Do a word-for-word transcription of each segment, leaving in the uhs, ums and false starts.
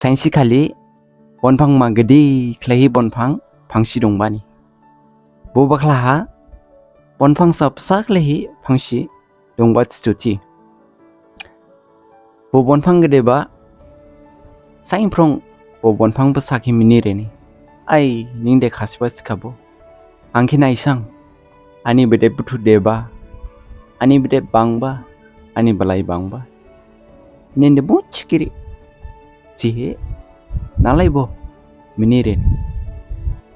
Sainsi khali bonphangma gede khlaihi bonphang phangsi dongbani. Bo bakhlaha bonphangsa bsa khlaihi phangsi dongba thidu thi. Bo bonphang gedeba sainphrong bo bonphang bsa khe minireni. Ai, ning de khasiba thikhabo, ang khe naisang, ani bede buthu deba, ani bede bangba, ani balai bangba. Nini de musi giri thihi nalaibo minireni.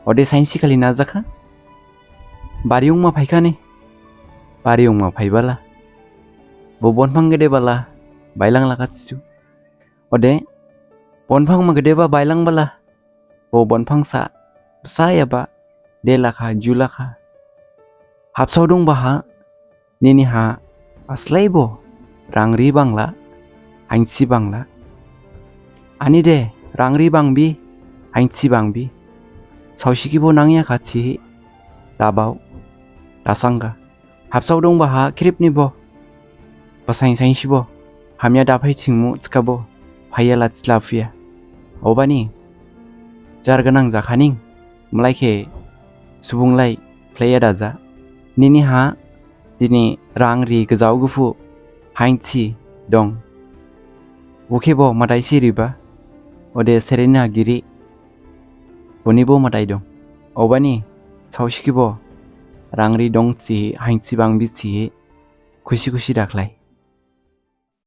Ode sainsi khali najakha, bariyungma phaikhani, bariyungma phaibala, bo bonphang gedebala bailanglakha thidu. Ode bonphangma gedeba bailangbala, bo bonphangsa bsayaba delakha, julakha. Habsao dongbaha niniha aslaibo rangri bangla, hainsi bangla. Ani de rangri bangbi, hainsi bangbi, saosi khebo nangyakha thihi dabao dasangga. Habsao dongbaha khripnibo, basain sainsibo hamya daphai thingmu thikhabo, phaiyala thilaphuya. Obani jar gnang jakhaning, mlai khe subunglai khlaiya daja. Niniha dini rangri gajao guphu hainsi dong, bo khebo madaisi riba, ode sereniha giri, bonibo madai dong. Obani saosi khebo rangri dong thihi, hainsi bangbi thihi khusi khusi dakhlai.